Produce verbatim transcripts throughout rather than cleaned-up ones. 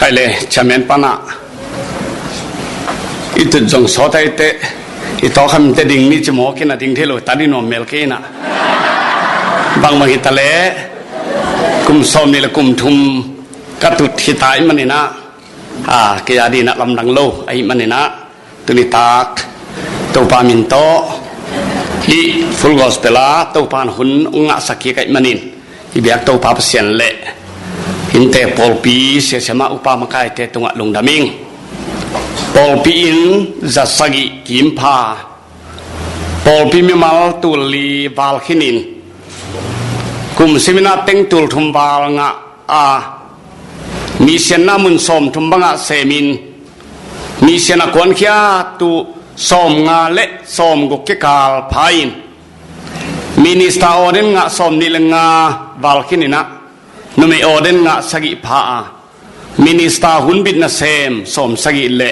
Ele chairman pana i tut zong sawt ahi teh, i tawkham te ding ni ci mawk in a ding thei lo, ta ding nuam mel kei inah. Bangbang hi ta leh kum sawm nih le kum thum ka tut hi ta ahih maninah, a, kei a dinah lamdang lo ahih maninah, tuni tak Topa min tawh hih Full Gospel ah Topa in hun hong ngahsak kik ahih manin, i biak Topa Pasian le innte pawlpi siasiama upa makaite tungah lungdam ing. Pawlpi inn za sagih kiim pha, pawlpi mimal tul li val khinin, kum siminah teng tul thum val ngah a, misianna mun sawm thum bangah semin, misian a kuankhiat uh sawm nga le sawm guk kikal pha in, minister ordain ngah sawm nih le nga val khininah, numei ordain ngah sagih pha a, minister hunbit nasem sawm sagih le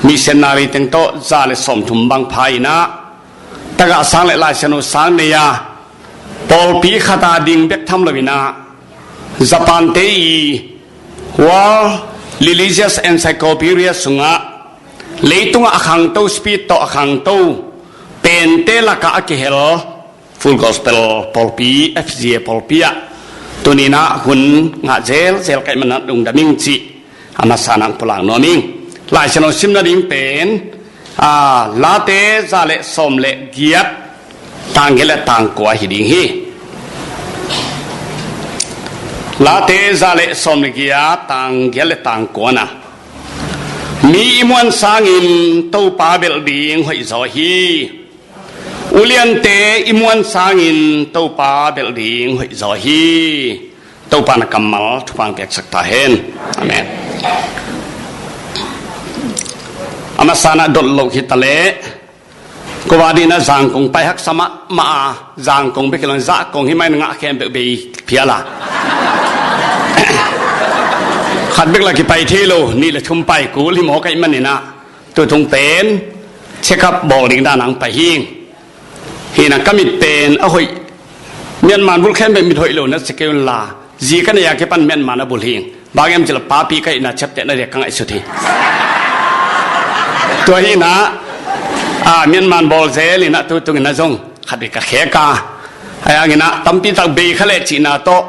missionary teng tawh za le sawm thum bang pha inah, tagah sang le Lai Siangtho sang nei a, pawlpi khat a ding bek tham lo inah, Japan te i World Religious Encyclopedia sungah leitungah a khangto, speed tawh a khangto pente lakah a kihel Full Gospel pawlpi, F G A pawlpi ah tuninah hun ngah zelzel ka hih maninah lungdam ing cih a masa in hong pulak nuam ing. Lai Siangtho sim nading pen, a, Late za le sawm le giat, tang giat le tang kua hi ding hi. Late za le sawm le giat, tang giat le tang kua na. Mi i muan sangin Topa belh ding hoih zaw hi. Uliante i muan sangin Topa belh ding hoih zaw hi. Topa na kammal thupha piaksak ta hen. Amen. A masa in ah dot loh hi ta leh, ko va dinah Zangkong pai haksa mahmah a, Zangkong bek hi lo in Zahkong hi mah in ngah khempeuh bei phial a, khat bek la kipai thei lo, nih le thum pai kul hi mawk ahih maninah, tutung pen check up bawl ding dan hong pai hing. Hinah ka mit pen a hoih, Myanmar bul khempeuh mit hoih lo na ci kei un la, zi ka nei a kipan Myanmar na bul hing. Bang hiam cih leh papi ka hihna ciaptehna diak ka ngaihsut hi. Tua hinah, a, Myanmar bawl zel inah tutung inah zong khat bek ka khek a, a, hang inah tampi tak bei kha leh cihna tawh,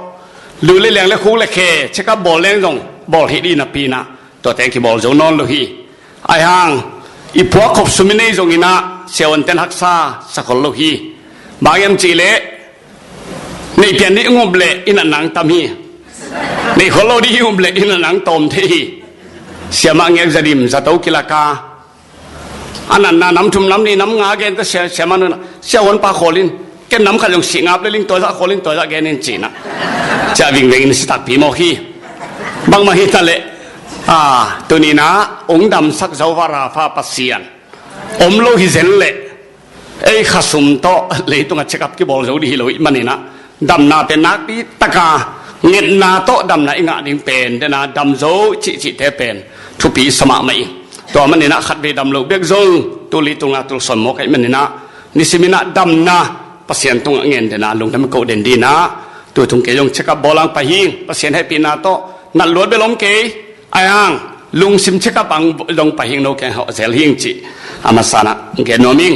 lu le liang le khuk le khe check up bawl leng zong bawl hi dih napi inah, tuate kibawl zo nawn lo hi. Ahi hang i puak khop sum i nei zong inah siavuanten haksa sa khol lo hi. Bang hiam cih leh, nei pian dih i ngop leh i natna hong tam hi. Nei khol lo dih i ngop leh i natna hong tawm thei hi. Siamah ngek za dim zato kilak a, a natna nam thum nam nih nam nga gen ta, sia, siamah nunah, siavuanpa khawl in, ken nam khat zong sih ngap le ling, tua zah khawl in, tua zah gen in ci inah, ciah vingveng in si takpi mawk hi. Bangmah hi ta leh, a, tuninah hong damsak Jehovah Rapha Pasian om lo hi zen leh, ei khasum tawh leitungah check up kibawl zo dih hi lo ahih maninah, damna pen nakpi taka ngetna tawh damna i ngah ding pen dena dam zo cihcihte pen thupi sa mahmah ing. Tua maninah khat vei dam lo bek zong tul li tul nga tul sawm mawk ahih maninah, nisiminah damna Pasian tungah ngen dena lungdam i koh den dinah, tutung kei zong check up bawl hong pai hing. Pasian hehpihna tawh nat luat bel om kei. Ahi hang lungsim check up hong zong pai hing, no keng hawh zel hing cih a masa in ah gen nuam ing.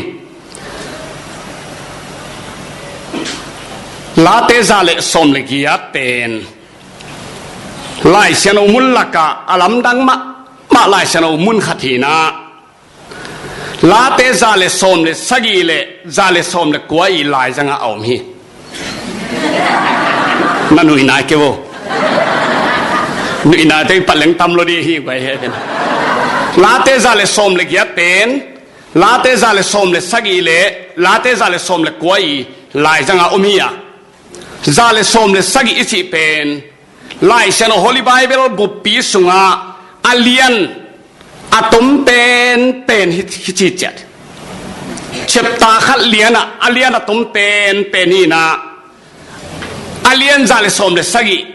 Late za le sawm le giat pen Lai Siangtho mun lakah a lamdang mahmah Lai Siangtho mun khat hinah, Late za le sawm le sagih le za le sawm le kua i laizangah a om hi. Na nuihna kei vo. Nuihna te i pat leng tam lo dih hi guai he pen. Late za le sawm le giat pen, Late za le sawm le sagih le Late za le sawm le kua i laizangah a om hi a. Za le sawm le sagih i cih pen Lai Siangtho Holy Bible buppi sungah a lian a tom penpen hi, hi ci ciat. Chapter khat lianah a lian a tom penpen hinah, a lian za le sawm le sagih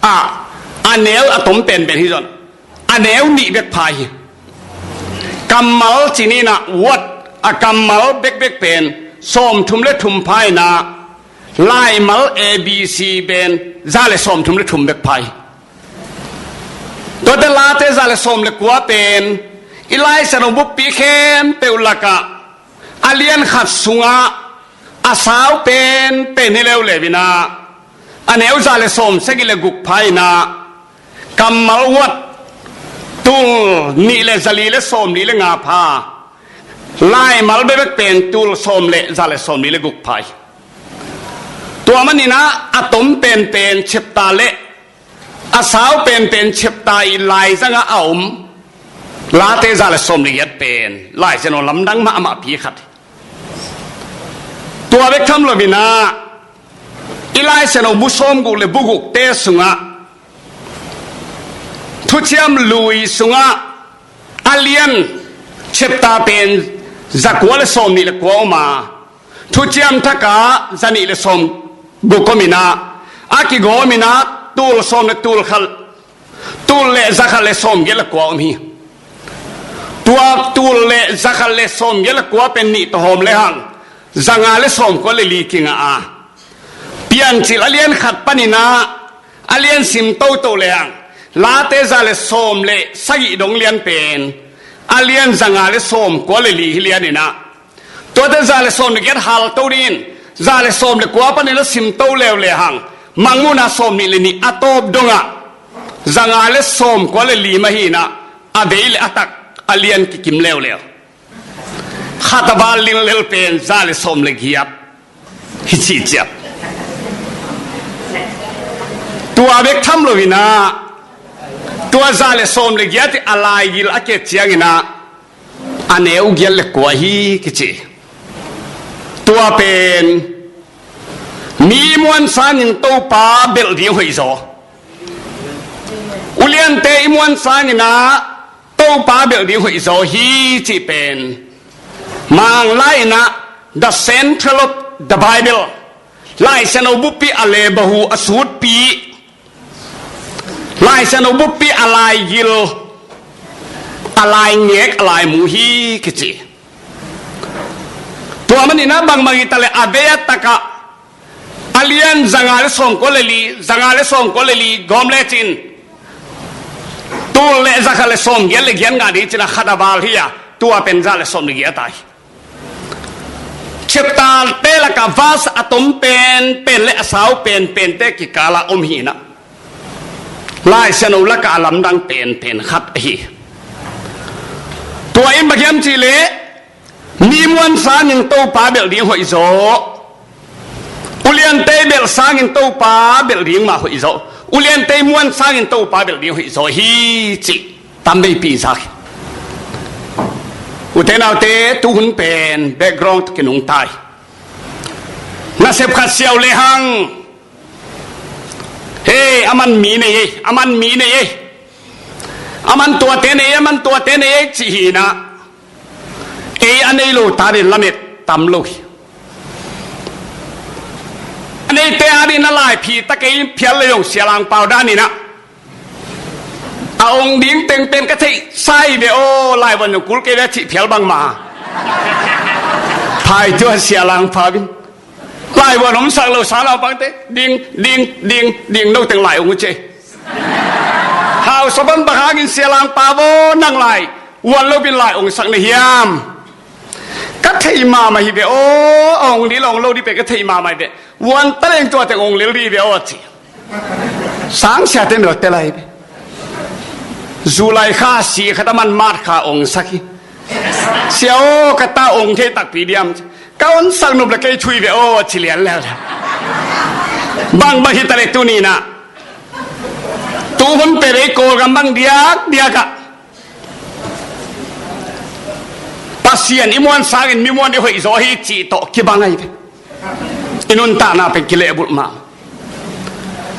ah a neu a tom penpen hi zong a neu nih bek pha hi. Kammal ci ni inah, word, a kammal bekbek pen sawm thum le thum pha inah, laimal A B C pen za le sawm thum le thum bek pha hi. Tuate Late za le sawm le kua pen i Lai Siangtho buppi khempeuh lakah a lian khat sungah a sau penpen hi leuleu inah, a neu za le sawm sagih le guk pha inah, kammal uat tul nih le za li le sawm li le nga pha, laimal bekbek pen tul sawm le za le sawm li le guk pha hi. Tua maninah a tom penpen chapter le a sau penpen chapter i laizangah a om Late za le sawm le giat pen Lai Siangtho lamdang mahmah pi khat hi. Tua bek tham loinah i Lai Siangtho bu sawmguk le bu gukte sungah Thuciam Lui sungah a lian chapter pen za kua le sawm nih le kua om a, Thuciam Thak ah za nih le sawm guk om inah, a kigawm inah tul sawm le tul khat, tul le za khat le sawm giat le kua om hi. Tua tul le za khat le sawm giat le kua pen nih tawh hawm lehang za nga le sawm kua le li kingah a, Piancil a lian khat paninah a lian sim toto lehang Late za le sawm le sagih dong lian pen a lian za nga le sawm kua le li hi lian inah, tuate za le sawm le giat halto dingin za le sawm le kua panin a simto leuleu hang, Mangmuhna sawm nih le nih a tawp dongah za nga le sawm kua le li mah hi inah, a vei le a tak a lian kikim leuleu. Khat a val linglel pen za le sawm le giat hi cihciah. Tua bek tham loinah tua za le sawm le giat i a laigil a kiat cianginah a neu giat le kua hi kici. Tua pen mi muan sangin Topa belh ding hoihzaw, uliante i muan sanginah Topa belh ding hoihzaw hi cih pen Manglai inah the central of the Bible, Lai Siangtho buppi a lebahu a sutpi, Lai Siangtho buppi a laigil, a laingek, a laimu hi kici. Tua maninah bangbang hi taleh a vei a takah a lian za nga le sawm kua le li, za nga le sawm kua le li gawm lecin tul le za khat le sawm giat le giat ngah ding cinah khat a val hi a, tua pen za le sawm le giat a hi. Chapter te lakah verse a tom penpen le a sau penpente kikalah om hi inah Lai Siangtho lakah a lamdang penpen khat ahi. Tua in bang hiam cihleh mi muan sangin Topa belh ding hoihzaw, uliante belh sangin Topa belh ding mah hoihzaw, uliante muan sangin Topa belh ding hoihzaw hi cih tamveipi zak hi. Ute naute, tuhun pen background tawh kinungta hi. Nasep khat siau lehang, hei, aman mi nei ei, aman mi nei ei, aman tuate nei ei, aman tuate nei ei cih hi inah, ei a nei lo ta dingin lamet tam lo hi. A neite a dingin a laiphi ta kei, phial le zong Sia Lang Pau dan inah a ong ding teng pen ka theihsa hi ve aw, laivuan zong kul kei ve cih phial bangmah. Phai tua Sia Lang Pau in laivuan omsak lo sa naupangte ding, ding, ding, ding, no teng lai ong uh ci. Hausa ban bang hangin Sia Lang Pau aw, nang lai vuan lo bin lai ongsak na hiam? Ka thei mahmah hi ve aw, a ong dih lo, ong lo dih pen ka thei mahmah hi ve. Vuan ta leng tua teng ong lel dih ve aw a ci. Sangsiate note lai hi ve. July kha si khat a man March kha ongsak hi. Sia aw, ka ta ong thei takpi diam? Ka onsak nop le kei thui ve aw a ci lian lel. Bangbang hi taleh tuni inah tuhun peh vei Kawlgam bang diakdiak ah Pasian i muan sangin mi muan i hoihzaw hi cih tawh kibang ahi ve. I nuntakna pen kilehbulh mah.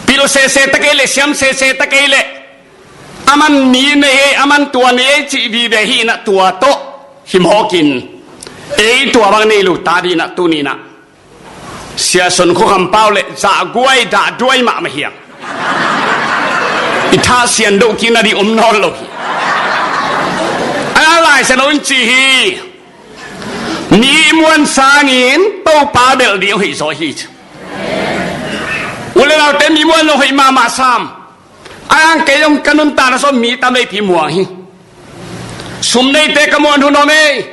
Pil sese ta kei leh, siam sese ta kei leh, aman mi nei ei, aman tua nei ei cih vive hi inah tua tawh hi mawkin, ei tua bang nei lo ta dih inah tuni inah Sia Son Khua Kham Pau le zahguai dahduai mahmah hiam? I thah sian doh kik nading om nawn lo hi. A Lai Siangtho in ci hi. Mi muan sangin Topa belh ding hoihzaw hi. U le naute, mi muan lo hoih mahmah sam. A ang kei zong ka nuntakna sawm mi tam ei pi muang hi. Sum neite ka muan hun om ei.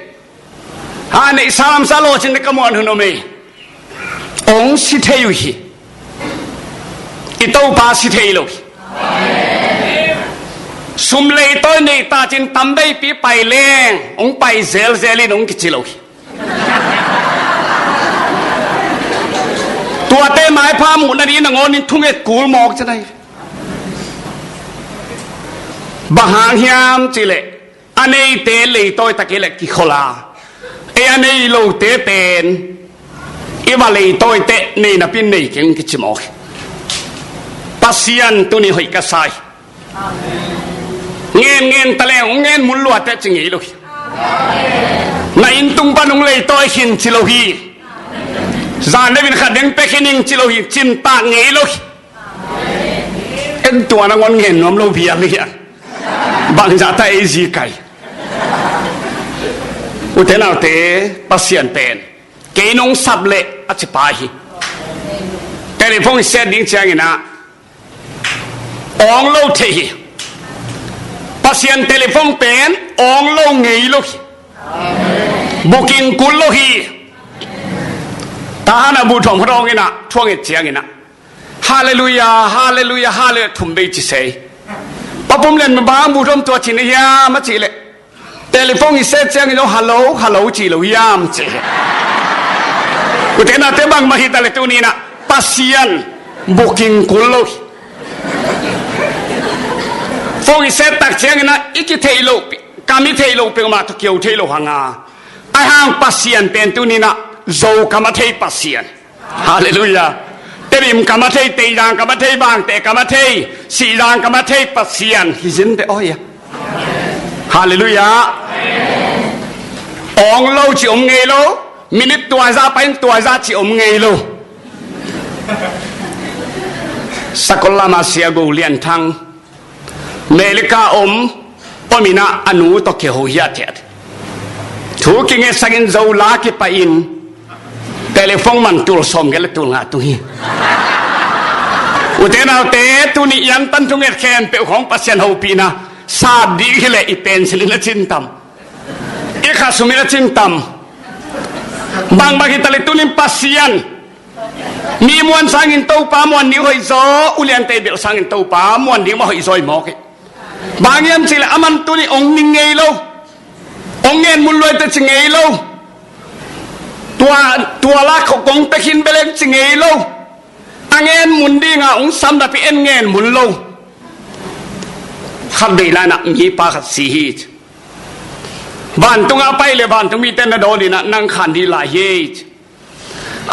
Ha, neihsa lamsa lawhcinna ka muan hun om ei. Ong si thei uh hi. I Topa si thei lo hi. Sum leitawi neih tacin tam veipi pai leng ong pai zelzel in ong kici lo hi. Tuate maipha muhna ding nangawnin thunget kul mawk ci nai. Bang hang hiam cihleh, a neite leitawi tak i leh kikhol a, ei a nei lote pen i va leitawi teh nei napi nei keng kici mawk hi. Pasian tuni hoih ka sa hi. Ngen ngen ta leng ong ngen mun lua teh ci ngei lo hi. Na inn tung pan ong leitawi khin ci lo hi. Zan deuhin khat deng pia khin ing ci lo hi. Cin tak ngei lo hi. En tua nangawn ngen nuam lo vial hi a. Bangzah ta ei zi kai. Ute naute, Pasian pen kei nong sap leh a ci pa hi. Telephone i set ding ciangin ah awng lo thei hi. Pasian telephone pen awng lo ngei lo hi. Booking kul lo hi. Tahan a bu thawm hrawng in ah thuang et ciangin ah, Halleluia, halleluia, halleluia, thum bei ci sei. Pa Pum Lian, bang bu thawm tua cin a hiam a cih leh, telephone i set ciangin zong, "Hallo, hallo," ci lo hiam ci. Ute naute, bangmah hi ta leh tuni in ah Pasian booking kul lo hi. Phone i set tak ciangin ah i kitheih loh, kam i theih loh peuhmah tawh kio thei lo hang a, a hang Pasian pen tuni in ah Zo kam a thei Pasian. Halleluia. Tedim kam a thei, Teizang kam a thei, Bangteh kam a thei, Sihzang kam a thei Pasian hi zin teh aw hi a. Halleluia. Awng lo ci om ngei lo. Minit tuaizah pain tuaizah ci om ngei lo. Sakol lama Sia Go Lian Thang, Melika om, om in ah a nu tawh kiho hiathiat. Thu kingetsak in Zo la kipaih in telephone man tul sawm gel le tul nga tung hi. Ute naute, tuni i an tan thunget khempeuh khawng Pasian hopihna sap dih hi leh i pensil in a cin tam, i khasum in a cin tam. Bangbang hi ta leh tunin Pasian mi muan sangin Topa muan ding hoih zaw, uliante belh sangin Topa muan ding mah hoih zaw hi mawk hi. Bang hiam cihleh aman tuni ong ning ngei lo, ong ngen mun luai teh ci ngei lo. Tua, tua la kong pia khin bel en ci ngei lo. A ngen mun dinga ong sam napi en ngen mun lo. Khat vei lai in ah mipa khat si hi. Vantung a pai leh vantung mite na dawn in ah nang khan dih lai hi.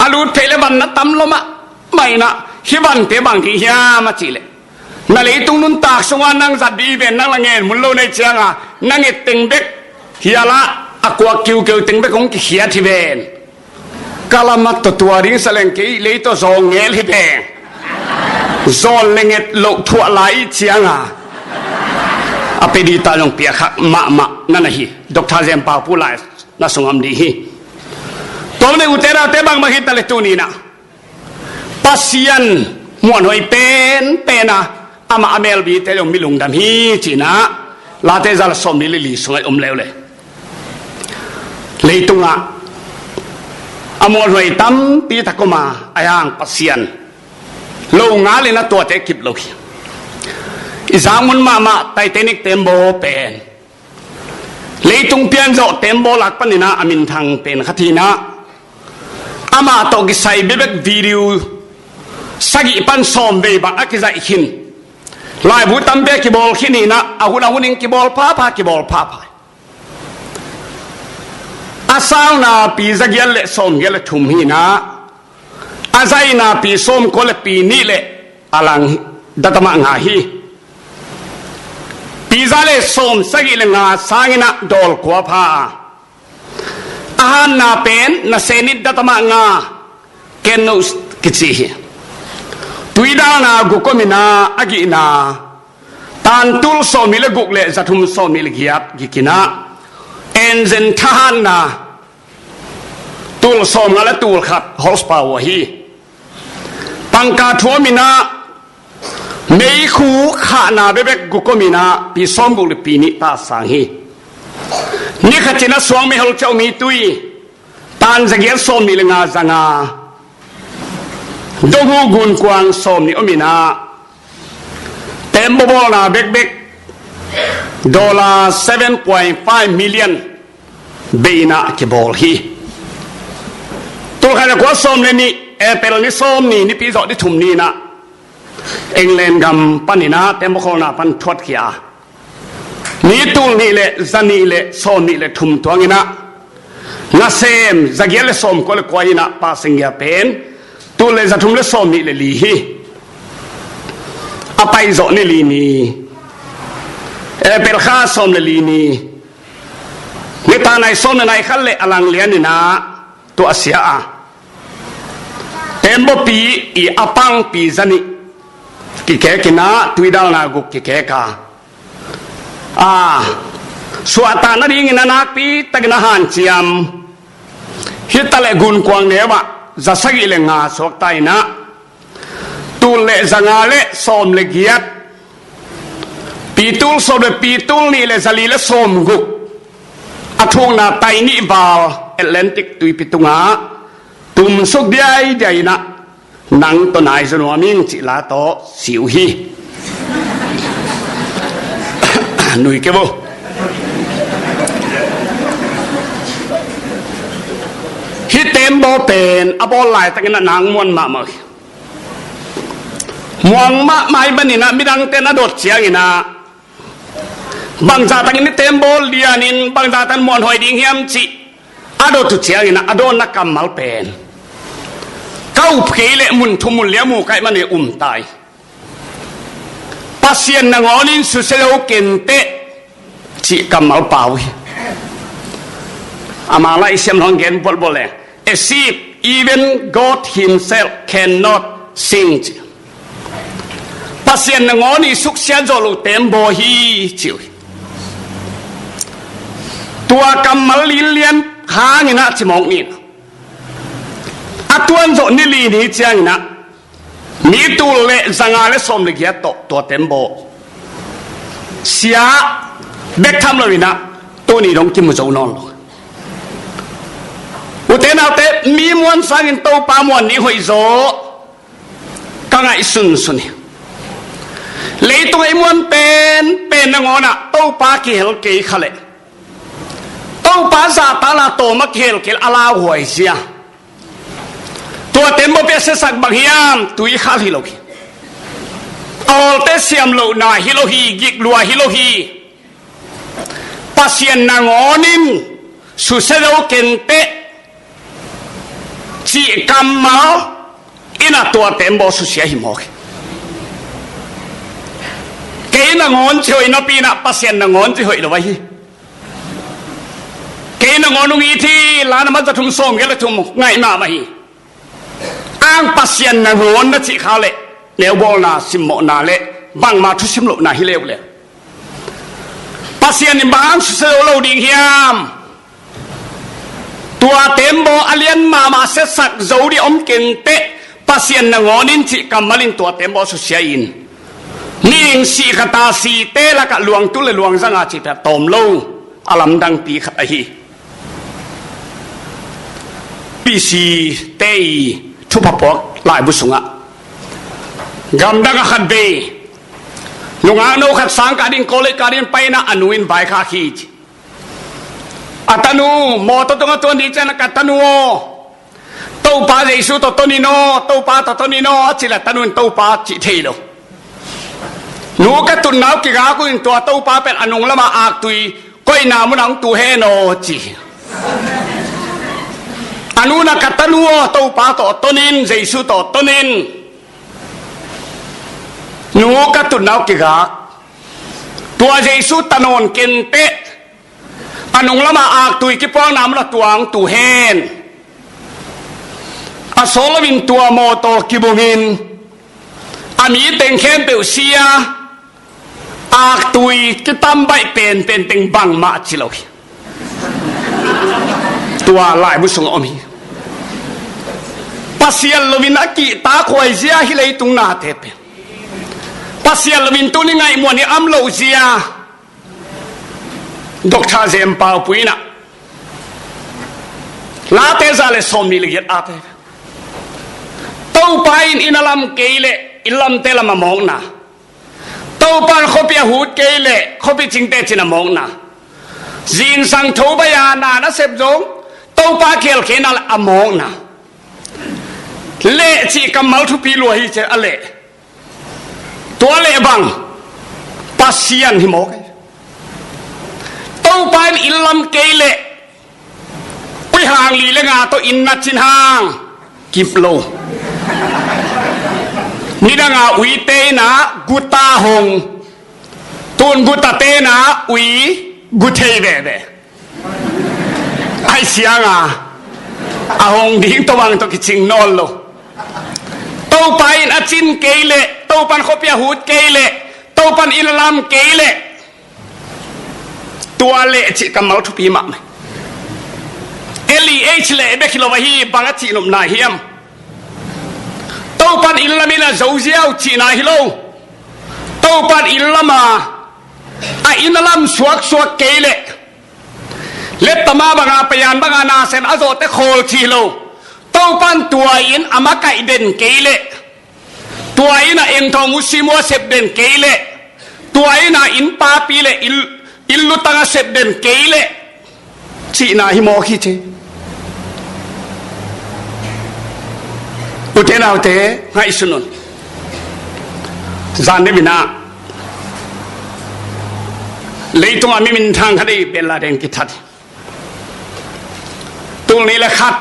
A lut phei leh van na tam lo mahmah in ah, hih vante bang ding hiam a cih leh, na leitung nuntak sungah nang zat dih hi ven, nang la ngen mun lo na hih ciangin nang et teng bek hial a, a kuak kiukeu teng bek hong kikhiat hi ven. Ka lam a tawh tua ding sa leng kei lei tawh zawng ngel hi ven. Zawn le nget loh thuah lai i ciangin a pia dih ta zong pia khak mahmah na na hi. Doctor Zem Pau Pu lai na sungam dih hi. Tua mah ute naute, bangmah hi ta leh tuni in ah Pasian muanhuai penpen a, amah a melbite zong mi lungdam hi ci-in ah Late za le sawmnih le li sungah i om leuleu. Leitungah a muanhuai tampi tak om a, a yang Pasian lo ngal in ah tuate kip lo hi. I zak mun mahmah Titanic tembaw pen leitung pianzawh tembaw lak panin ah a minthang pen khat hi-in ah, amah tawh kisai bekbek video sagih pan sawm vei bang a kizaih khin. Laibu tampi a kibawl khin hi-in ah, a hun a hunin kibawl phapha, kibawl phapha. A sauna pi za giat le sawm giat le thum hi-in ah, a zaina pi sawmkua le pi nih le a lang datama nga hi. Pi za le sawm sagih le nga sangin ah dawl kua pha a, a hanna pen nasenit datama nga, ken no kici hi. Tuidalna guk om in ah, a gihna tan tul sawmnih le guk le zathum sawmnih le giat gik in ah, engine thahatna tul sawmnga le tul khat horsepower hi. Pangkha thuam in ah, Meikhu khahna bekbek guk om in ah pi sawmguk le pi nih ta sang hi. Ni khat in ah suang meihol ciah mi tui tan zagiat sawmnih le nga za nga, donghu gunkuang sawmnih om in ah, tembaw bawlna bekbek dollar seven point five million bei in ah kibawl hi. Tul khat le kua sawm le nih, April ni sawmnih, nipi zawh ni thum ni in ah England gam pan in ah tembaw khawlna pan thuat khia a, mi tul nih le za nih le sawmnih le thum tuang in ah nasem zagiat le sawmkua le kua in ah Pasing Gia pen tul le za thum le sawmnih le li hi. A pai zawh ni li ni, April kha sawm le li ni, nitak nai sawm le nai khat le a lang lian in ah tua a sia a, tembawpi i a pangpi za nih kikek in ah tuidalna guk kikek a, a suahtak nadingin a nakpi takin a hanciam. Hi ta leh gunkuang neu ah za sagih le nga suakta in ah tul le za nga le sawm le giat, pi tul sawm le pi tul nih le za li le sawmguk, a thukna tai nih val Atlantic tuipi tungah tumsuk diaidiai in ah nang tawh nai zaw nuam ing cih la tawh si uh hi. Nui kei vo. Hih tembaw pen a bawl laitakin ah nang muan mahmah uh hi. Muang mahmah ahih manin ah midangte'n a dot ciangin ah bangzah takin hih tembaw lianin bangzah takin muanhuai ding hiam cih a dot uh ciangin ah a dawnna kammal pen, ka up kei leh mun thum mun li a mu ka hih manin um ta hi. Pasian nangawnin susia zo kenteh cih kammal pau hi. Ama lai siam hong gen bualbual leh, as if even God himself cannot sing, ci. Pasian nangawn i suksiat zawh loh tembaw hi, ci uh hi. Tua kammal linlian hangin ah ci mawk ni. A tuan zawh ni li ni ciangin ah mi tul le za nga le sawm le giat tawh tua tembaw sia bek tham loin ah tuni dong kimu zo nawn lo. Ute naute, mi muan sangin Topa muan ni hoih zaw ka ngaihsunsun hi. Leitungah i muan penpen nangawn ah Topa kihel kei kha leh, Topa zahtakna tawm a kihel kei leh a lauhuai zia. Tua tembaw pen a siasak bang hiam? Tui khal hi lo hi. A awlte siam lohna hi lo hi, gik lua hi lo hi. Pasian nangawnin susia zo kenteh cih kammal in ah tua tembaw susia hi mawk hi. Kei nangawn ci hoih napi-in ah Pasian nangawn ci hoih lo ahi hi. Kei nangawn hong it hi, la na ma za thum sawm giat le thum ngaih mahmah hi. Ang Pasian nangawn na cih kha leh, neubawlna, simmawhna le bangmah thusim lohna hi leuleu. Pasian in bang hang susia zo lo ding hiam? Tua tembaw a lian mahmah siasak zo ding om kenteh, Pasian nangawnin cih kammal in tua tembaw susia in, mihing sih khat a site lakah luang tul le luang za nga cihte tawm lo a lamdangpi khat ahi hi. P C te i thupha puak laibu sungah gamdang a khat vei nungakno khat sang kah ding, college kah ding pai-in ah a nu in vaikhak hi, ci. A tanu mawtaw tungah tuan ding ciangin ah, ka tanu aw, Topa Jesu tawh ton in aw, Topa tawh ton in aw, a cih leh a tanu in Topa cih thei lo. Nu, ka tutna uh kigak uh in, tua Topa pen a nung lamah aktui koihna munah hong tu hen aw, ci. A nu in ah, ka tanu aw, Topa tawh ton in, Jesu tawh ton in. Nu, ka tutna uh kigak. Tua Jesu ta nawn kenteh, a nung lamah aktui kipuakna munah tua hong tu hen. A sawt loin tua mawtaw kibungin a mi teng khempeuh si a, aktui kitam baih penpen teng bangmah ci lo hi. Tua laibu sungah om hi. Pasian loin a kihtakhuai zia hi leitung nate pen. Pasian loin tuni ngaihmuan hi am loh zia. Doctor Zem Pau Pui in ah, Late za le sawm nih le giat a te, Topa in inn a lam kei leh inn lamte lam a mawkna. Topa in khuapi a hut kei leh khuapi cingte cin a mawkna. Zingsang tho bai a na na sep zong Topa kial kei na le a mawkna. Leh cih kammal thupi lua hi ci a leh. Tua leh bang Pasian hi mawk hi. Topa in inn lam kei leh ui hang li le nga tawh inn na cin hang kip lo. Nidang a uite in ah guta hong, tun gutate in ah ui gu thei veve. Ai siang a, a hong ding tawh bang tawh kicing nawn lo. Topa in a cin kei leh, Topa in khuapi a hut kei leh, Topa in inn a lam kei leh, tua leh cih kammal thupi mahmah. L E H leh bek hi lo ahi, bang a cih nopna hiam? Topa in inn lam in a zo ziau cihna hi lo. Topa in inn lam a, a inn a lam suaksuak kei leh, lettama banga, payan banga, nasen a zawhte khawl ci hi lo. Topa in tua in a makaih den kei leh, tua in a engthawng uh simua sep den kei leh, tua in a inn papi le inn, inn lutang a sep den kei leh, cihna hi mawk hi ci. Ute naute, ngaihsun un. Zan deuh in ah leitung a mi minthang khat ei Bin Laden kithat hi. Tul nih le khat,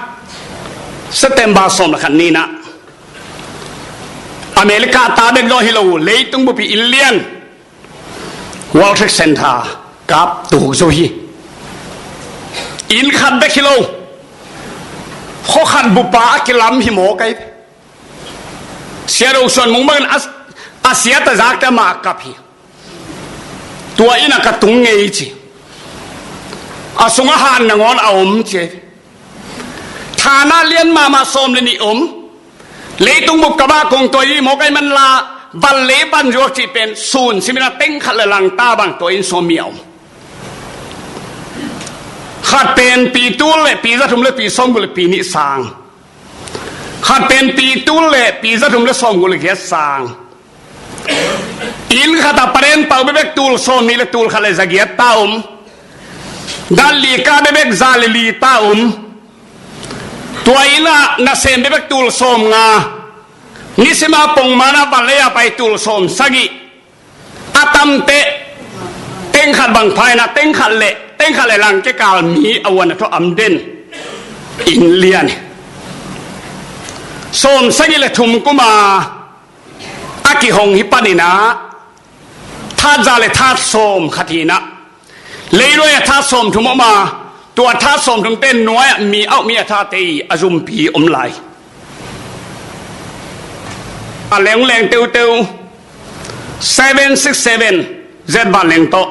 September sawm le khat ni in ah, America ta bek zaw hi lo, leitung bup i inn lian World Trade Center kap tuk zo hi. Inn khat bek hi lo, khua khat bupa a kilam hi mawk ai. Sia Do Suan Mung bangin a, a sia ta zakte amah a kap hi. Tua inn ah ka tung ngei ci. A sungah han nangawn a om ci. Thana lian mahmah sawm le nih om. Leitung bup kap ah kong tuai hi mawk ai manla, van lei van zuak cih pen sun simin a teng khat le langta bang tua inn sawm mi a om. Khat pen pi tul le pi za thum le pi sawm guk le pi nih sang. Khat pen pi tul le pi za thum le sawm guk le giat sang. Inn khat ah paren pau bekbek tul sawm nih le tul khat le za giat ta om. Dan li ka bekbek za le li ta om. Tua inn ah nasem bekbek tul sawm nga. Nisima pongman ah van lei a pai tul sawm sagih. A tamte teng khat bang pha in ah teng khat le, teng khat le lang kekal mi a uan a thaw am den. Inn lian hi. Sawm sagih le thum kum a a kihong hi panin ah, that za le that sawm khat hi in ah, leiluai ah that sawm thum om a, tua that sawm thumte nuai ah mi auh mi a thate i a zumpi om lai. A lengleng teuteu seven six seven Z vanleng tawh,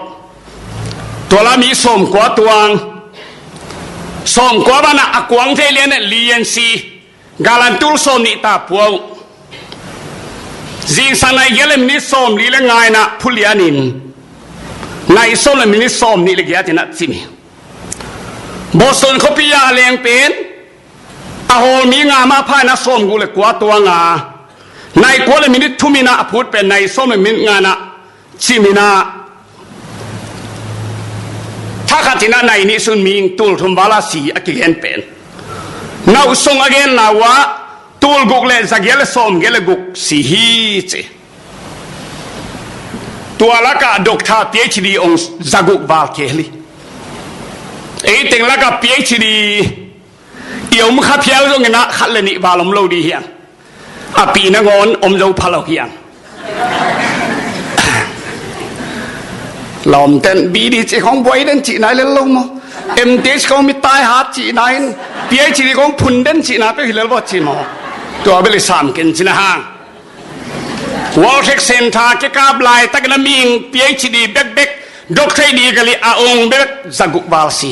tua la mi sawm kua tuang, sawm kua van ah a kuang thei lian ah li en si. Galan tul sawm nih ta pua uh. Zingsang nai giat le minit sawm li le nga in ah phulian in, nai sawm le minit sawm nih le giat in ah cim hi. Boston khuapi ah a leng pen a hawl mi nga mah pha in ah sawm guk le kua tuang a, nai kua le minit thum in ah a phut pen nai sawm le minit nga in ah cim in ah, thakhat in ah nai nih sun mi tul thum val a si a kigen pen. Nauh sung a genna uh ah tul guk le za giat le sawm giat le guk si hi ci. Tua lakah doctor P H D ong za guk val kei hi. Ei teng lakah P H D i om kha phial zongin ah khat le nih val om lo dih hiang. A pi nangawn om zo pha lo hiang. Lawmten B D ci khong buai den cihna hi lel lo maw? M Th khong mi tai hat cihna in, P H D khong phun den cihna peuh hi lel vawt ci maw? Tua bel i sam ken cina hang. World Trade Center kikap laitakin a mihing P H D bekbek, doctorate degree a ong bek za guk val si.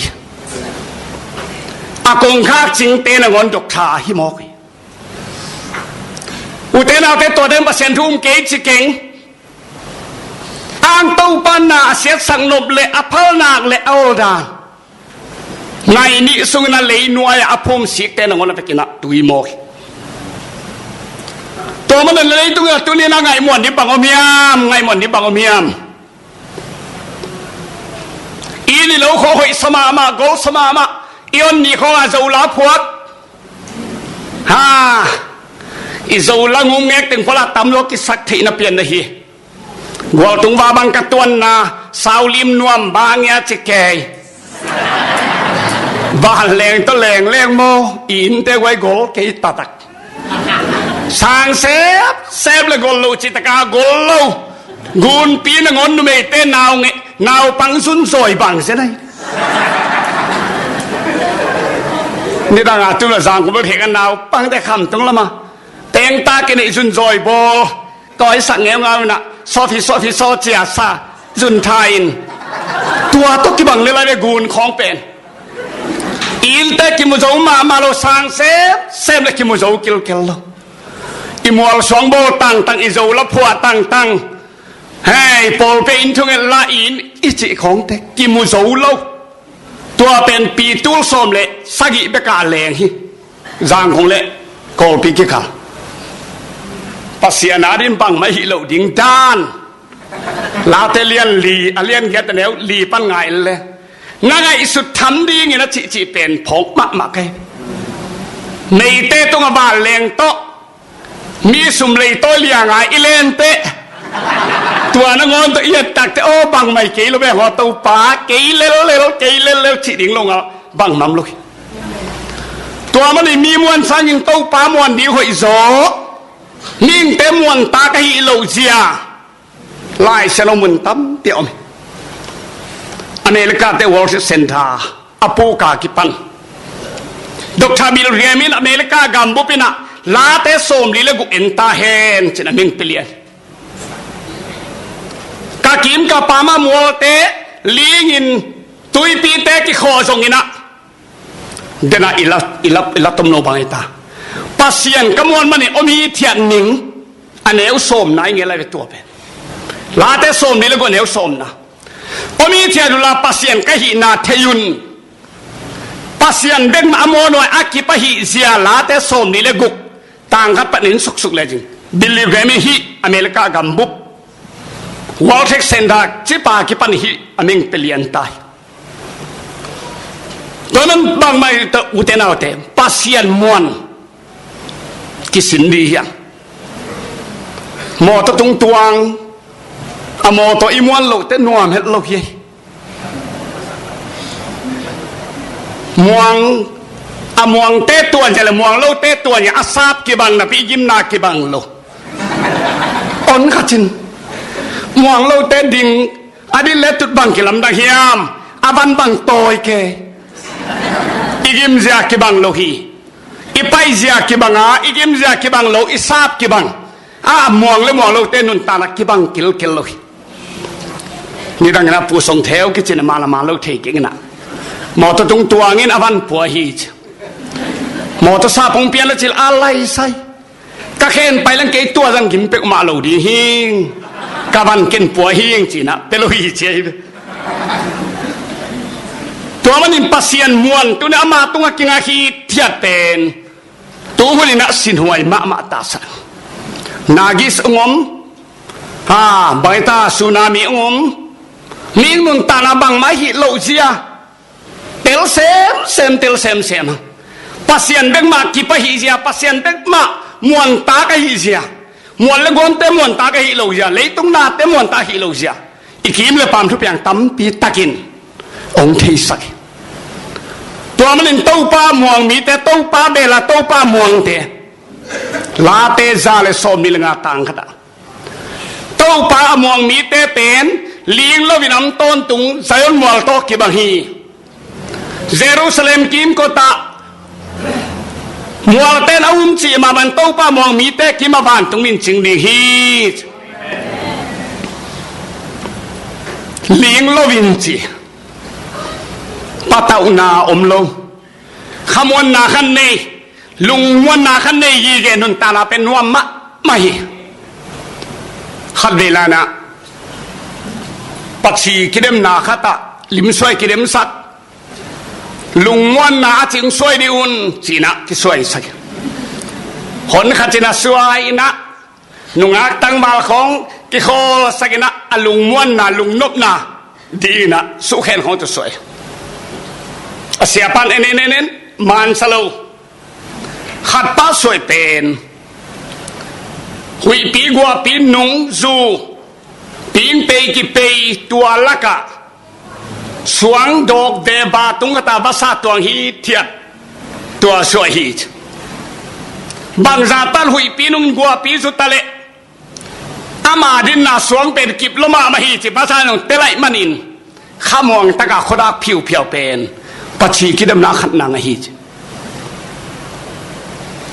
A kongkhak cingte nangawn doctor hi mawk hi. Ute naute, tua den Pasian thu um kei ci keng. Topa na a siatsak nop le a phalnak le a oldan, nai nih sungin a leinuai-ah a phumsikte nangawn a vekin ah tui mawk hi. Tua manin leitungah tuni-in a ngaihmuan ding bang om hiam, ngaihmuan ding bang om hiam? I ni lo khawh hoih sa mahmah, gol sa mahmah. I on ni khawngah Zola phuak. Ha, i Zola ngumngek teng pala tam lo kisak theihna pian na hi. Gualtung va bang ka tuanna, saulim nuam bang ia ci kei. Vanleng tawh lengleng maw, i innte guai gol kei taktak. Sang sep sep le gol lo cih taka gol lo. Gunpi nangawn numeite nau nge, naupang zunzawi bang zen ahi. Nidang a tu la zang kul bek hek a naupangte khamtung lama tengtak in i zunzawi bawl. Tawisak ngeungau inah sawt hi sawt hi sawt cia sa zun tha in. Tua tawh kibang le lai ve gun khawng pen. Innte kimu zo mahmah lo, sang sep sep le kimu zo kilkel lo. I mual suang bawl tangtang, i Zola phuah tangtang. Hei, pawlpi inn thunget la in i cih khawngte kimu zo lo. Tua pen pi tul sawm le sagih bekah leng hi. Zangkong le Kawlpi kikal. Pasian a ding bangmah hih loh ding dan. Late lian li, a lian giat a neu li pan ngai le, na ngaihsut tham dingin a cihcih pen phawk mahmah kei. Meite tungah vanleng tawh mi sum leitawi lianga i lenteh, tua nangawn tawh i et takte aw bangmai kei lo bek haw Topa, kei lellel, kei lellel cih ding lo ngah bangmam lo hi. Tua manin mi muan sangin Topa muan ding hoih zaw. Mihingte muantak ahih loh zia Lai Siangtho ah mun tampi a om hi. America te World Trade Center a puk a kipan Doctor Billy Graham in America gambup inah late sawmli le guk en ta hen cin a ming pia lian. Ka kim ka pam a mualte lingin tuipite kikhawh zong inah denah i la, i la, i la tom lo bang hi ta. Pasian ka muan manin om hithiat ning a neu sawmna i nge lai ve tua pen. Late sawmli le guk a neu sawmna. Om hithiat uh la Pasian ka hihna thei un. Pasian bek mah a muan uh a kip ahih zia Late sawmli le guk tang khat panin suksuk le zing. Billy Graham i hih America gambup World Trade Center cipa kipan hih a ming pia lian ta hi. Tua man bangmah hi ta ute naute, Pasian muan kisin dih hiam? Mawtaw tungtuang a mawtaw i muan loh teh nuam het lo hi. Muang a muangte tuan zia le muang lote tuan zia a sap kibang napi i gimna kibang lo. On khat cin muang lote ding a dih le tut bang kilamdang hiam? A van bang tawi kei. I gimzia kibang lo hi. I paizia kibang a, i gimzia kibang lo, i sap kibang. A muang le muang lote nuntakna kibang kilkel lo hi. Nidang inah Pu Song Theu kicin a man a man lo thei kik inah mawtaw tungtuang in a van pua hi ci. Mawtaw sap hong pian le cil a laisai. Ka khen pai leng kei tua zang gim peuhmah lo ding hing. Ka van ken pua hing cinah pia lo hi ci ahi ve. Tua manin Pasian muan tuni ama tungah kingak hithiat pen tu hun inah sinhuai mahmah ta sa. Nagis ung om. Ha, baita tsunami ung om. Mi nuntakna bangmah hih loh zia. Tel semsem, tel semsem. Pasian bek mah kip ahih zia, Pasian bek mah muantak ahih zia, muan le guamte muantak ahih loh zia, leitung nate muantak ahih loh zia, i kim le pam thupiang tampi takin hong theisak hi. Tua manin Topa muang mite, Topa bela, Topa muangte, Late za le sawmli le nga tang khat ah Topa a muang mite pen ling loin a om tawntung Zion mual tawh kibang hi. Jerusalem kimkotah mualten a um cih mah bang Topa muang mite kimah vantung min cing ding hi. Ling loin ci, patauhna om lo. Khamuanna khan nei, lungmuanna khan nei, gige nuntakna pen nuam mahmah hi. Khatvei lanah Paci kidemna khatah limsuai kidemsak, lungmuanna a cingsuai dih un cinah kisuaisak. Hon khatin a suai inah nungak tangval khawng kikhawlsak inah a lungmuanna lungnopna dih inah suhkhen khawng tu suai. A siapan en en en en mansa lo. Khatpa suai pen huihpi guahpi nung zu pingpei kipei tua lakah suang dawk veva tung khatah vasa tuang hi thiat tua suai hi. Bangzah tan huihpi nung guahpi zu taleh ama dinna suang pen kip lo mahmah hi ci vasa nung telaih manin khamuang taka khuadak phiuphiau pen Paci kidemna khatna ngah hi ci.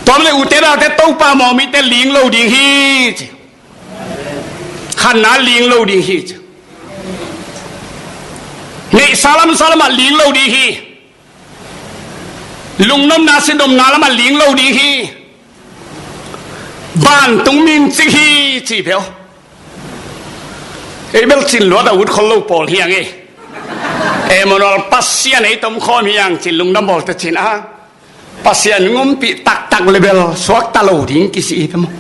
Tuam le ute dalte Topa mawngmite ling lo ding hi ci. Khatna ling lo ding hi ci. Neihsa lamsa lamah ling lo ding hi. Lungnopna sindomna lamah ling lo ding hi. Vantung min cing hi ci peuh. Ei bel cin luat a ut khol lo pawl hiang ei. Emmanuel Pasian ei tomkhawm hiang cin lungdam bawlte cin a Pasian ngumpi taktak le bel suakta lo ding kisi hi peuh maw?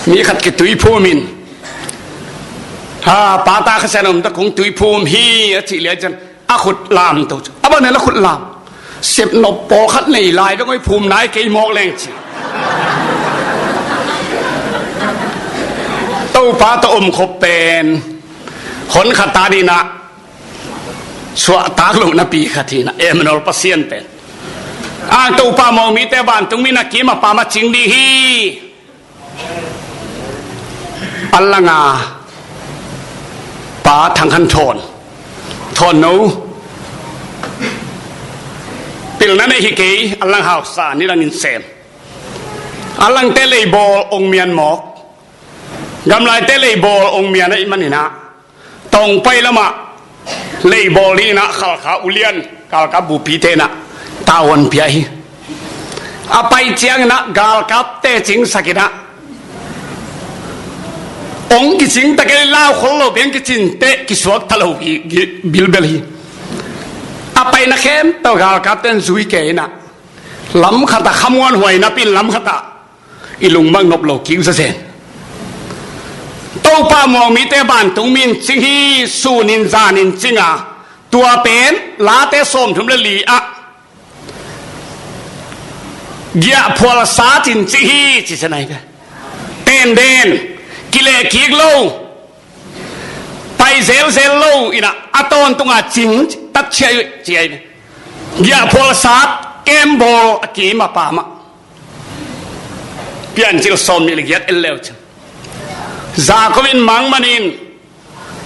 Mi khat kitui phumin ha pata kha sian om ta kong tui phum hi a cih lian cian a khut lam to cu a ban la khut lam. Sepnop pawlkhat nei lai dong oi phum nai kei mawk leng ci. Topa tawh om khop pen hon khat ta dinah suahtak lo napi khat hinah Emmanuel Pasian pen ang Topa mawngmite vantung min a kim a pam a cing dih hi. A langa pa Thang Khan Thawn, Thawn no pilna nei hi kei. A lang hausa ni langin sem. A langte leibawl ong mian mawk. Gamlaite leibawl ong mian ahih maninah Tawngpai lamah leibawl ding inah Khalkha ulian galkap bupite inah tavuan pia hi. A pai cianginah galkapte cingsak inah ong kicing takei lau khol lo beng kicinte kisuak ta lo bilbel hi. A paina khempeuh galkapte in zui kei inah lam khatah khamuan huai napi in lam khatah i lungmang nop lo kik zazen. Topa muang mite vantung min cing hi. Sunin zanin cinga tua pen Late sawmthum le li ah giahphual sat in cing hi ci se nai ve. Tenden kileh kik lo pai zelzel lo inah a tawntunga cing tatciai ciai ve. Giahphual sat kembawl a kim a pamah Piancil sawm nih le giat en leu cin Jakob in mangmanin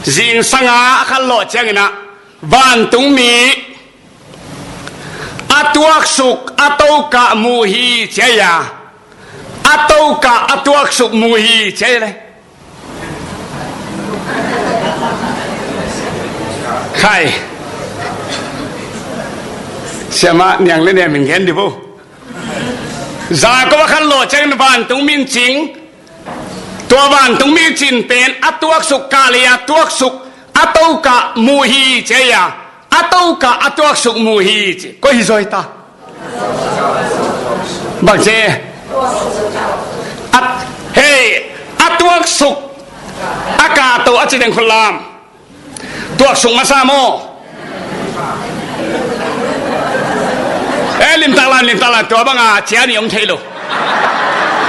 zingsanga a khanlawh cianginah vantung mi a tuaksuk a tokah mu hi ciai a a tokah a tuaksuk mu hi ciai le. Khai siamah niang le niam in gen di bo. Jakob a khanlawh ciangin vantung min cing. Tua vantung mi cin pen a tuaksuk kah lei a tuaksuk a tokah mu hi ci a a tokah a tuaksuk mu hi ci. Koi hi zaw hi ta? Bang ci? Hei, a tuaksuk a kahto a ci deng khut lam. Tuaksuk masa maw? E, limtak lam limtak lam tua banga cia ni om thei lo.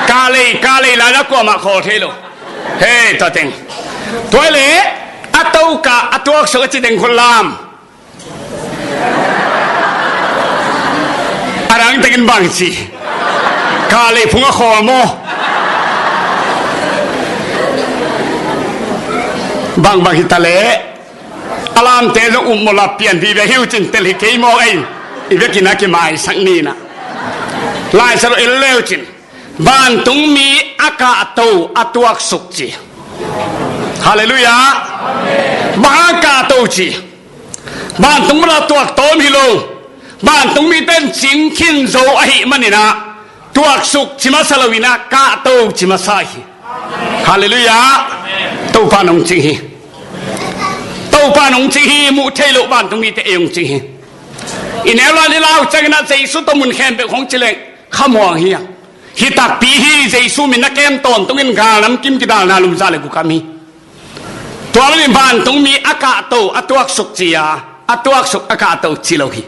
Kah lei kah lei lai la kuamah khawl thei lo. Hei, tua teng tua le a tokah a tuaksuk a ci deng khut lam. A dang tengin bang ci? Kah lei phung a khawl maw? Bang bang hi ta le a lamte zong um mawla pian vive hiu cin tel hi kei mawk ain i vekin a kimaisak nina. Laisa lo el leu cin. Vantung mi a kahto a tuaksuk ci. Halleluiah. Bang a kahto ci? Vantung mala tuak tawm hi lo. Vantung mi ten cing khin zo ahih maninah tuaksuk ci masa loinah kahto ci masa hi. Halleluiah. Topa nong cing hi. Topa in hong cing hi, muh theih loh vantungmite ei hong cing hi. I neu lai-in i lau ciangin ah Jesu tawh mun khempeuh hong ci leng khamuang hi a. Hi takpi hi, Jesu min a kem tawntungin gal namkim kidalna lum za le gukam hi. Tua manin vantungmi a kahto a tuaksuk ci a, a tuaksuk a kahto ci lo hi.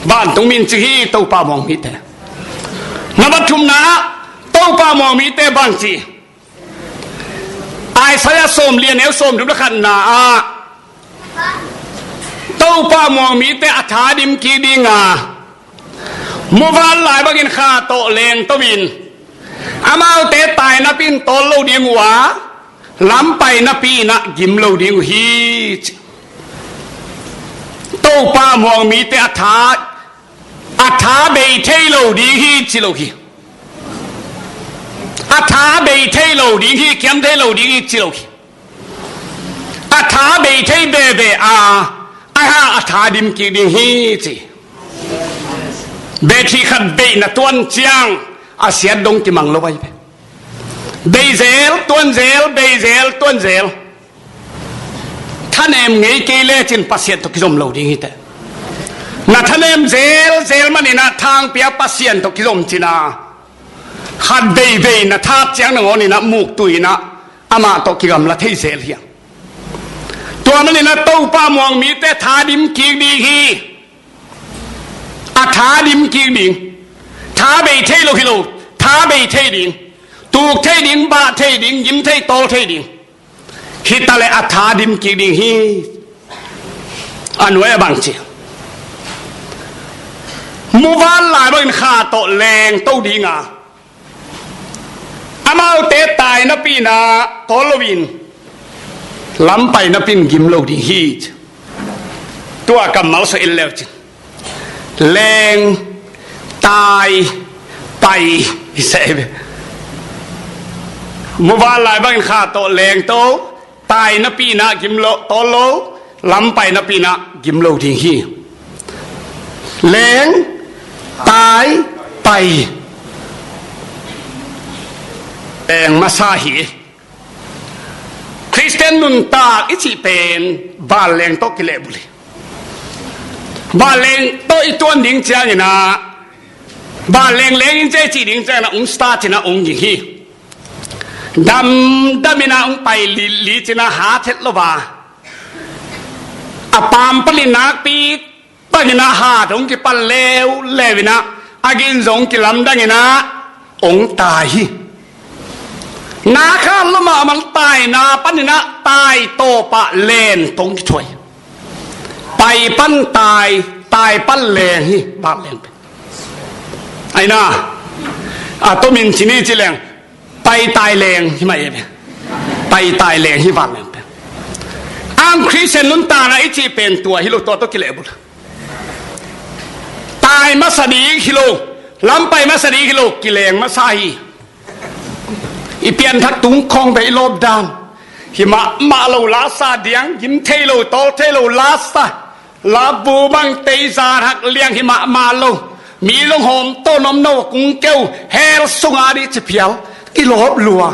Vantungmi in ci hi, Topa muang mite. Na va thumna ah Topa muang mite bang ci? Isaiah sawmli a neu sawmthum le khatna ah Topa muang mite a tha dim kik ding a, muvanlai bangin kha tawh lengto in, amaute tai napi in tawl lo ding uh a, lam pai napi in ah gim lo ding uh hi, ci. Topa muang mite a tha, a tha bei thei lo ding hi, ci lo hi. A tha bei thei lo ding hi, kiam thei lo ding hi, ci lo hi. A tha bei thei bebe a, a ha a tha dim kik ding hi, ci. Battery khat beih na tuan ciang a siat dong kimang lo vai ve. Bei zel, tuan zel, bei zel, tuan zel. Thanem ngei kei lecin Pasian tawh kizom lo ding hi teh. Na thanem zel zel manin ah thangpi a Pasian tawh kizom cin a, khat veivei na that ciang nangawnin ah muktu in ah amah tawh kigamla thei zel hi a. Tua manin ah Topa muang mite tha dim kik ding hi. A tha dim kik ding. Tha bei thei lo hi lo, tha bei thei ding. Tuk thei ding, bah thei ding, gim thei, tawl thei ding. Hi ta leh a tha dim kik ding hi. A nuai a bang ci? Muvanlai bangin kha tawh lengto ding a, amaute tai napi in ah tawl lo in, lam pai napi in gim lo ding hi, ci. Tua kammal sawh in leu cin, leng, tai, pai, hi seh ve. Muvanlai bangin kha tawh lengto, tai napi in ah gim lo, tawl lo, lam pai napi in ah gim lo ding hi. Leng, tai, pai. Leng masa hi. Khristian nuntak i cih pen vanleng tawh kilehbulh hi. Vanleng tawh i tuan ding ciangin ah, vanleng leng in ci a i cih ding ciangin ah ung start in ah ung ging hi. Damdam in ah ung pai lili cin ah hat het lo a, a paam panin nakpi panin ah hat hong kipan leuleu in ah, a gin zong kilamdang in ah hong tai hi. Na khan lo mahmah taina panin ah tai tawpah len tawh kithuai. Pai pan tai, tai pan leng hi vanleng pen. Aina, a tomin ci ni ci leng, pai tai leng hi mah e. Pai tai leng hi vanleng pen. Ang Khristian nuntakna i cih pen tua hi lo, tua tawh kilehbulh. Tai masa ding hi lo, lam pai masa ding hi lo, kileng masa hi. I pianthak tung khawng beh i lawp dan hi mahmah lo, lasa diang, gim thei lo, tawl thei lo, lasa, labu bang tei zan hak liang hi mahmah lo. Mi lunghawm tawh nomno a kung keu, hell sunga dih ci phial, i lawp lua.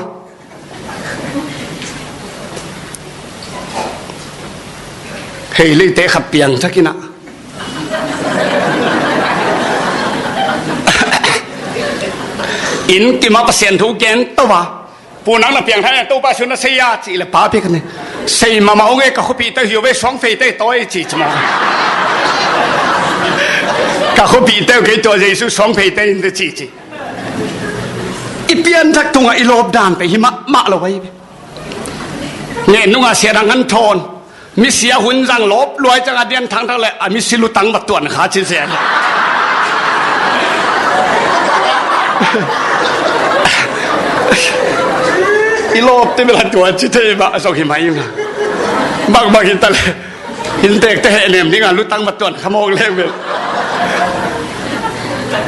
Hei leite khat piangthak in ah, inn kim ah Pasian thu gen to a, pu nang na piangthak in ah Topa sung na sei a cih leh pa pia ka ne. Sei mahmah ung e, ka khuapihte uh hi uh ve, suangfeite tawi ci ci maw. Ka khuapihte uh kei tua Jesu suangfeite in te ci ci. I pianthak tungah i lawp dan pen hi mahmah lo ahi ve. Ngen nungah Sia Dang Hanthawn, misia hun zang lawp luai ciangah dian thangthak le a misi lutang va tuan kha ci sia. I lawpte bel a tuan ci thei mah zong hi mai ing a. Bangbang hi ta le, inntekte hehnem dingah lutang va tuan kha mawk leng bel.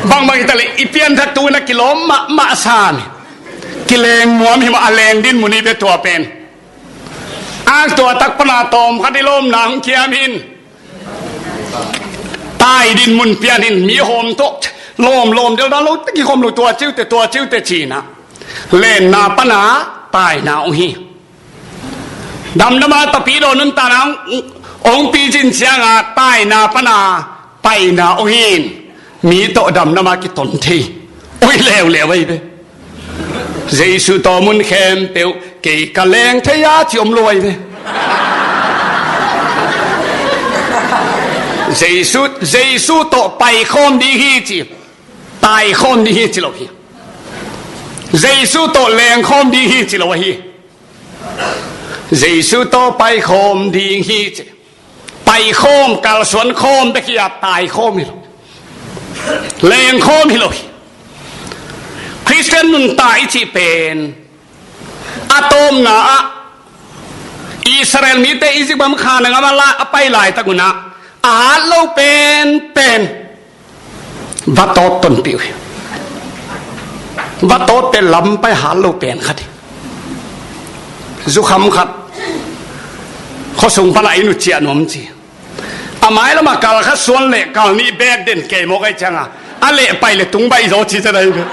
Bangbang hi ta le, i pianthak tungin a kilawm mahmah sam hi. Kileng muam hi mah, a leng dinmun hi ve tua pen. Ang tua tak pana tawm khat i lawmna hong kiam hin. Tai dinmun pian hin, mi hawm tawh lawm lawm del dan lo, te kikhawm lo, tua ciute, tua ciute cina. Lenna pana taina hong hi. Damdam a tapidaw nuntakna hong, hong picin ciangah taina pana paina hong hi in, mi tawh damdam a kiton thei hong hi leuleu ahi ve. Jesu tawh mun khempeuh kei ka leng thei a ci om lo ahi ve. Jesu, Jesu tawh paikhawm ding hi ci, taikhawm ding hi ci lo hi. Jesu tawh lengkhawm ding hi ci lo ahi. Jesu tawh paikhawm ding hi ci. Paikhawm, kalsuankhawm bek hi a, taikhawm hi lo, lengkhawm hi lo hi. Khristian nuntak i cih pen a tawpna ah Israel mite Egypt gam khanang a pai laitak un ah a hat lo penpen vatawt tonpih uh hi. Vatawt pen lam pai hat lo pen khat hi. Zukham khat khuasung pana in uh ciah nuam ci. A mailamah kal khat suan leh kal nih beek den kei mawk ahi cianga a leh pai le tung baih zaw ci ca dai ve.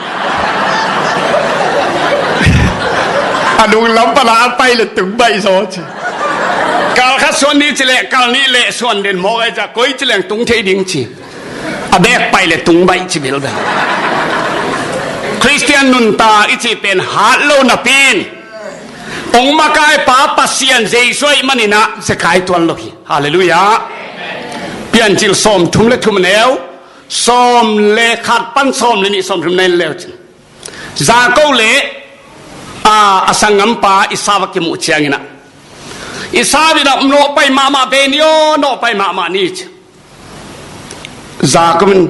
A nunglam pana a pai le tung baih zaw ci. Kal khat suan ni ci leh kal nih leh suan den mawk ahi cia koi ci leng tung thei ding ci. A beek pai le tung baih ci bilbel. Khristian nuntak i cih pen hat lo napi in hong makaipa Pasian Jesu ahih manin ah zekai tuan lo hi. Halleluiah. Piancil sawmthum le thum neu, sawm le khat pan sawm le nih, sawmthum neu le cin. Jakob le a, a sanggampa Esau a kimuh ciangin ah Esau in ah nawhpai mahmah ve ni aw, nawhpai mahmah ni ci. Jakob in,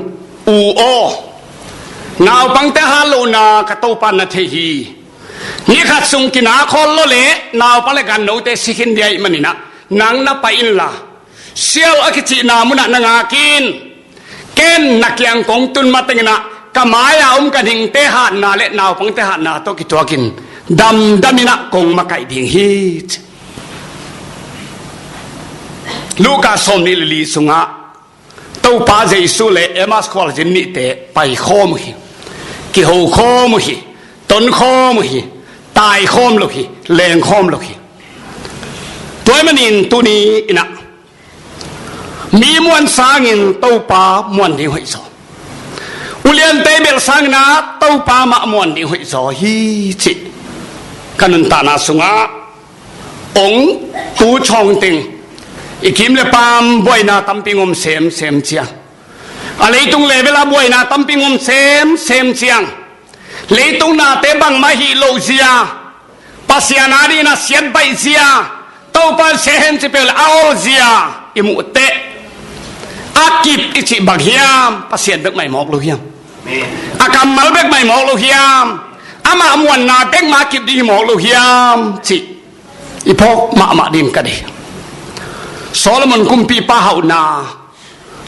u aw, naupangte hat lohna ka Topa na thei hi. Ni khat sung kina khawl lo le naupang le gannote si khin ding ahih manin ah nang na pai inla, Sheol a kicihna munah na ngak in. Ken na kiang kong tun matengin ah ka mai-a om ka ningte hatna le naupangte hatna tawh kituakin damdamin ah kong makaih ding hi ci. Luka sawmnih le li sungah Topa Jesu le Emmaus khualzin nihte paikhawm uh hi. Kihokhawm uh hi. Tonkhawm uh hi. Taikhawm lo hi. Lengkhawm lo hi. Tua ahih manin tuni in ah mi muan sangin Topa muan ding hoih zaw. Uliante i belh sangin ah Topa mah muan ding hoih zaw hi cih ka nuntakna sungah hong tu cawng teng i kim le paam buaina tampi ngom semsem ciang, a leitung level ah buaina tampi ngom semsem ciang, leitung nate bangmah hih loh zia, Pasian adingin a siat baih zia, Topa siat hen ci peuh le a awl zia i muh teh, a kip i cih bang hiam? Pasian bek mah i mawk lo hiam? A kammal bek mah i mawk lo hiam? Amah muanna bek mah a kip ding i mawk lo hiam cih i phawk mahmah ding ka deih. Solomon kumpipa hauhna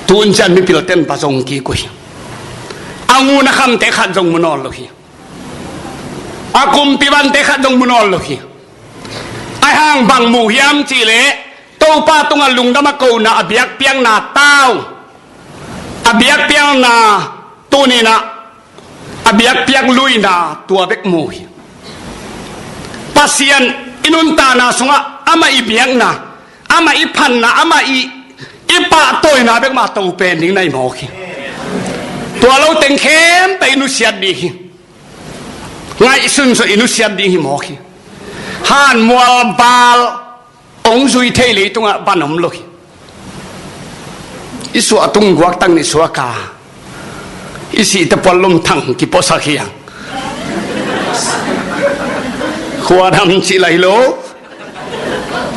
tun ciang mipilte in va zong kik uh hi. A ngun a khamte khat zong mu nawn lo hi. A kumpi vante khat zong mu nawn lo hi. Ahi hang bang mu hiam cih leh Topa tungah lungdam a kohna, a biakpiakna tau, a biakpiakna tuni-in ah a biakpiak luina tua bek mu hi. Pasian i nuntakna sungah amah i biakna, amah i phatna, amah i, i pahtawina bek mah to pen ding na hi mawk hi. Tua lo teng khempeuh i nusiat ding hi. Ngaihsunsun i nusiat ding hi mawk hi. Han mual val hong zui thei leitungah van om lo hi. I suah tung guak tang ni suak a, i sihte puan lum thang kipuaksak hi hang. Khuadam cih lai lo.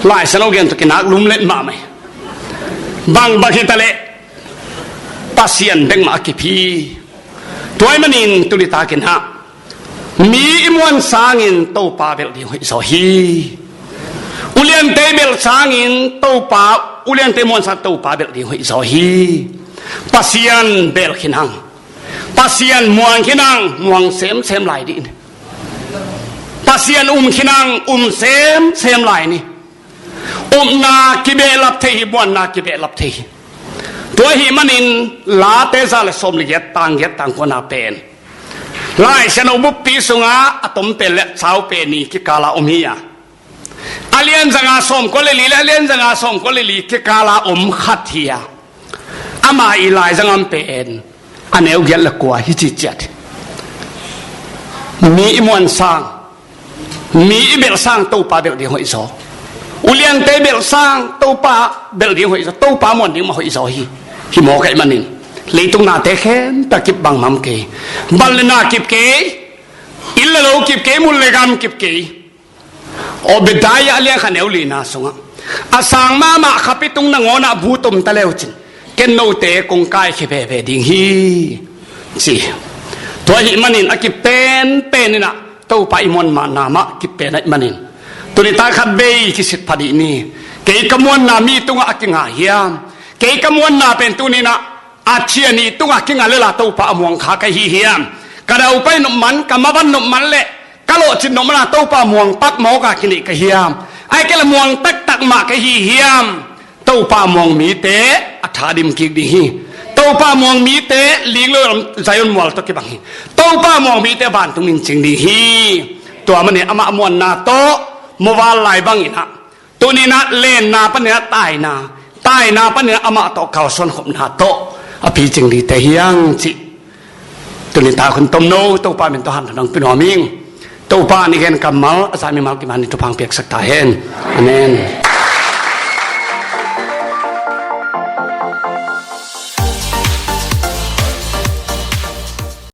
Lai Siangtho gen tawh kinak lum let mahmah hi. Bang bang hi ta leh Pasian bek mah a kip hi. Tua ahih manin tuni takin ah mi i muan sangin Topa belh ding hoih zaw hi. Uliante i belh sangin Topa, uliante i muan sangin Topa belh ding hoih zaw hi. Pasian belh khin hang. Pasian muang khin hang, muang semsem lai dih ni. Pasian um khin hang, um semsem lai ni. Upna kibehlap thei hi, muanna kibehlap thei hi. Tua ahih manin Late za le sawm le giat, tang giat tang kuana pen Lai Siangtho buppi sungah a tom pen le sau pen ni kikala om hi a. A lian zanga sawmkua le li le a lian zanga sawmkua le li kikala om khat hi a, ama i laizangam pen a neu giat le kua hi ci ciat hi. Mi i muan sang, mi i belh sang Topa belh ding hoih zaw. Uliante belh sang Topa belh ding hoih zaw, Topa muan ding mah hoih zaw hi. Hi mawk ahih manin leitung nate khempeuh a kip bangmah om kei. Van le na kip kei, inn le lo kip kei, mun le gam kip kei. Obadiah a lian khat neu lina sungah, a sang mahmah khapi tung nangawnah bu tum ta leucin ken note kong kaikhia veve ding hi, ci. Tua ahih manin a kip penpen inah Topa i muan mahna mah kip pen ahih manin, tuni ta khat bei kisit pha dih ni. Kei ka muanna mi tungah a kinga hiam? Kei ka muanna pen tuni inah a thia ni tungah kinga lela Topa a muang kha ka hi hiam? Ka daupai nop man, ka maban nop man le ka lawhcin nop mana Topa muang pak mawka kineih ka hiam? Ai kei le muang taktak mah ka hi hiam? Topa muang mite a tha dim kik ding hi. Topa muang mite ling lo Zion mual tawh kibang hi. Topa muang mite vantung in cing ding hi. Tua manin amah muanna tawh muval lai bangin ah, tuni inah lenna panin ah taina, taina panin ah amah tawh kalsuan khopna tawh a picing dite hiang cih tuni ta khun tomno Topa min tawh hanthawn hong pia nuam ing. Topa ni gen kammal a za mimal kiman ni thupha hong piaksak ta hen. Amen.